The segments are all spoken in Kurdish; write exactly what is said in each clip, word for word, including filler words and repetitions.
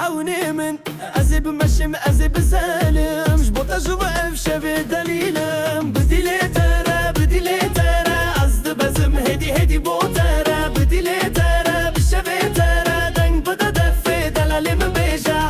Ewnê min, ez ê bimeşim, ez ê bizelim. Ji bo te ji we ev şevê delîlim. Bi dilê te re, bi dilê te re, ez dibezim hêdî hêdî bo te re. Bi dilê te re, bi şevê te re, deng bide defê, delalê min bêje.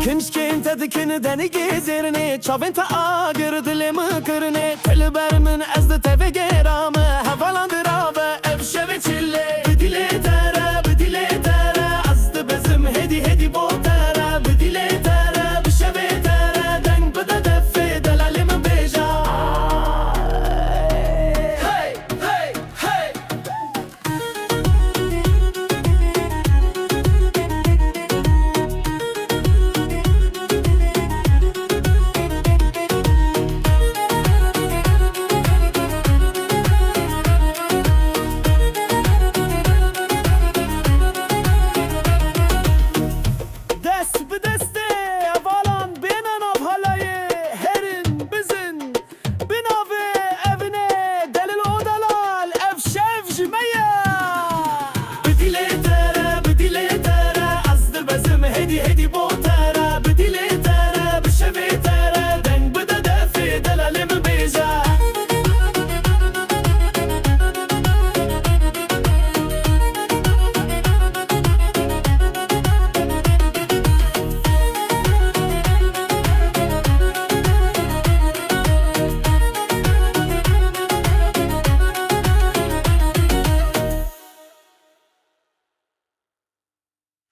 Kinşkên te dikin denigê zêrinê, çavên te agir dilê min kirinê. Te li ber min